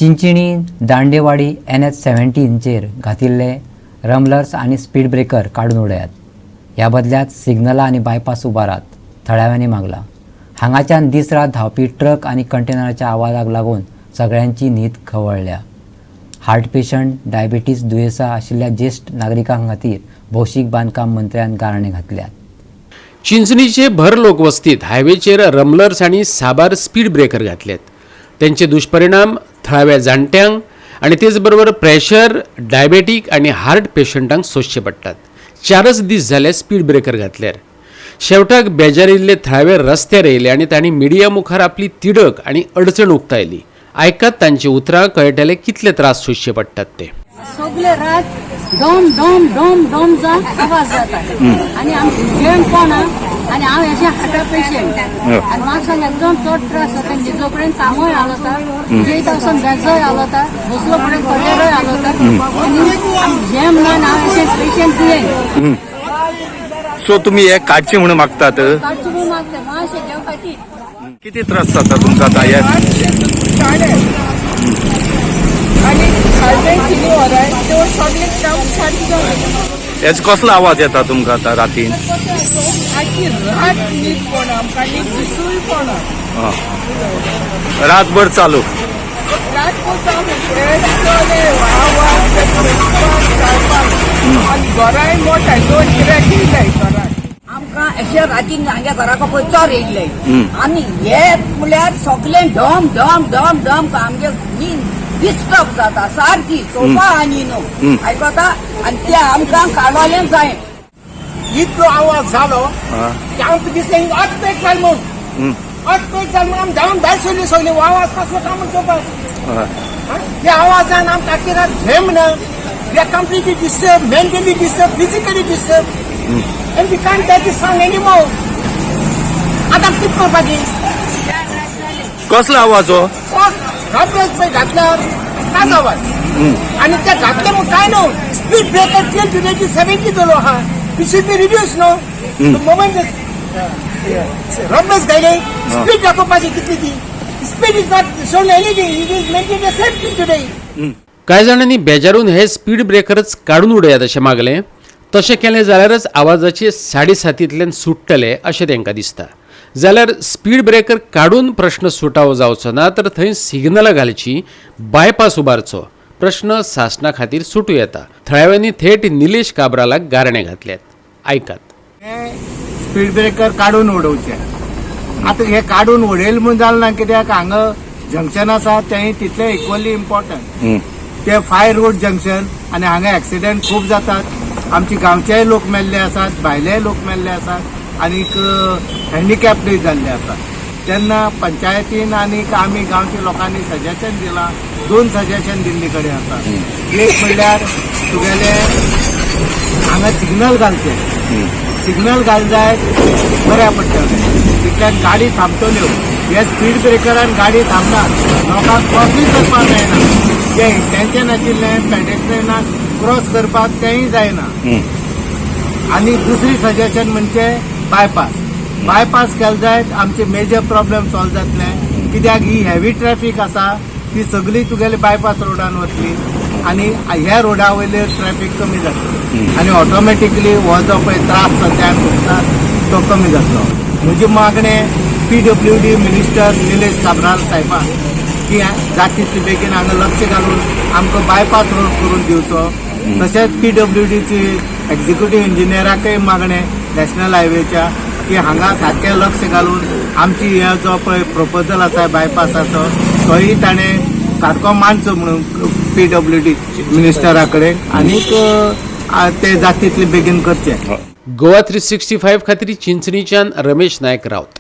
Chinchinim Dandewadi NH 17चेर घातिल्ले रमलर्स आनी speed breaker काडून उडयात. ह्या बदल्यात सिग्नलां आनी बायपास उबारात, थळाव्यांनी मागलां. हांगाच्यान दीस रात धांवपी ट्रक आनी कंटेनराच्या आवाजाक लागून सगळ्यांची न्हीद खवळ्ळ्या. हार्ट पेशंट, डायबिटीज दुयेंसां आशिल्ल्या ज्येश्ठ नागरिकां खातीर भौशीक बांदकाम मंत्र्यान गाराणें घातल्यात. चिंचणीचे भर लोकवस्तीत हायवेचेर रमलर्स आनी साबार स्पीड ब्रेकर घातल्यात. त्यांचे दुष्परिणाम थळाव्या जाणट्यांक आनी तेच बरोबर प्रेशर, डायबेटीक आनी हार्ट पेशंटांक सोंसचे पडटात. 4च दीस जाले स्पीड ब्रेकर घातल्यार. शेवटाक बेजारिल्ले थळावे रस्त्यार येयले आनी तांणी मिडिया मुखार आपली तिडक आनी अडचण उक्तायली. आयकात तांची उतरां, कळटले कितले त्रास सोंसचे पडटात ते. सगळे रात डोम डोम डोम डोम जा आवाज जाता आनी आमचे जेवण कोण आनी हांव हेजे हार्टा पेशंट आनी म्हाका सांग, एकदम चड त्रास जाता. निजो कडेन कामूय हालता, जेयता वचून बेजोय हालता, बसलो कडेन कडेरय हालता आनी जेम ना. हांव अशें पेशंट दुयेंत. सो तुम्ही हे काडचे म्हणून मागतात? काडचो म्हणून मागता मातशें देव खातीर. किती त्रास जाता तुमकां आता ह्या? आणि साडे 3 वरां त्यो सगळे काम सारकें जालें. हेच कसलो आवाज येता तुमकां आता रातीन? आखी रात न्हीद पडना आमकां आनी दिसूय पडना. रातभर चालू? रात चालू हे सगळे आवाज जावपाक आनी घराय मोठा दोन ट्रॅक येयलाय घरात. आमकां अशें रातीन हांगे घराक पळय चोर येयल्ले आनी हे म्हणल्यार सगळें ढम ढम ढम ढम, आमगे न्हीद डिस्टर्ब जाता सारकी, सोफा आनी न्हू आयकता आनी ते आमकां काडवालें जाय. इतलो आवाज जालो की आमकां दिसलें अर्थक्वेक जाल म्हणून. अर्थक्वेक जाल म्हणून आमी धांवन भायर सरली सगळी. हो आवाज कसलो काय म्हूण चोवपाक. त्या आवाजान आमकां आख्खी रात झेम ना. We are completely disturbed, mentally disturbed, physically disturbed, and we can't take this sound anymore. आतां कितें करपाची? कसलो आवाज हो? रबरच पळय घातल्यार कांयच आवाज आनी ते घातले म्हूण काय न्हू. स्पीड ब्रेकर till today 70 जालो आहा. It should be reduce न्हू. मोमेंट रबरच घायले, स्पीड दाखोवपाची कितली ती. Speed is not shown anything. It is maintain the same thing today. कांय जाणांनी बेजारून हे स्पीड ब्रेकरच काडून उडयात अशें मागलें. तशें केलें जाल्यारच आवाजाचे साडेसातींतल्यान सुट्टले अशें तांकां दिसता. जाल्यार स्पीड ब्रेकर काडून प्रश्न सुटावो जावचो ना, तर थंय सिग्नलां घालची, बायपास उबारचो, प्रश्न सासणा खातीर सुटूं येता. थळाव्यांनी थेट निलेश काब्रालाक गारणें घातल्यात. आयकात. हे स्पीड ब्रेकर काडून उडोवचे. आतां हे काडून उडयले म्हूण जालें ना, कित्याक हांगा जंक्शन आसा तेंय तितलें इक्वली इम्पॉर्टंट. ते फायर रोड जंक्शन आनी हांगा एक्सिडेंट खूब जातात. आमचे गांवचेय लोक मेल्ले आसात, भायलेय लोक मेल्ले आसात आनीक हँडिकॅप्डूय जाल्ले आसात. तेन्ना पंचायतीन आनीक आमी गांवच्या लोकांनी सजेशन दिलां. दोन सजेशन दिल्ले कडेन आसा. एक म्हणल्यार तुगेले हांगा सिग्नल घालचे. सिग्नल घाल जायत बऱ्या पडटलें. तितल्यान गाडी थांबतल्यो. हे स्पीड ब्रेकरान गाडी थांबना, लोकांक क्रॉसूय करपाक जायना. जे इंटेन्शन आशिल्लें पेडेस्ट्रियनाक क्रॉस करपाक, तेंय जायना. आनी दुसरी सजेशन म्हणजे बायपास. बायपास केले जायत आमचे मेजर प्रॉब्लेम सॉल्व जातले, कित्याक ही हेवी ट्रॅफिक आसा ती सगळी तुगेली बायपास रोडान वतली आनी ह्या रोडा वयले ट्रॅफिक कमी जातली आनी ऑटोमॅटिकली हो जो पळय त्रास सद्या आमी भोगतात तो कमी जातलो. म्हजी मागणें पीडब्ल्यूडी मिनिस्टर निलेश काब्राल साहेबान की जाता तितले बेगीन हांगा लक्ष घालून आमकां बायपास रोड करून दिवचो. तशेंच पीडब्ल्यूडीची एक्झिक्युटीव इंजिनियराकय मागणें नॅशनल हायवेच्या की हांगा सारकें लक्ष घालून आमची हे जो पळय प्रपोजल आसा बायपासाचो, तोय ताणें सारको मांडचो म्हणून पीडब्ल्यूडी मिनिस्टरा कडेन आनीक ते जाता तितले बेगीन करचे. गोवा 365 खातीर चिंचणीच्यान रमेश नायक राऊत.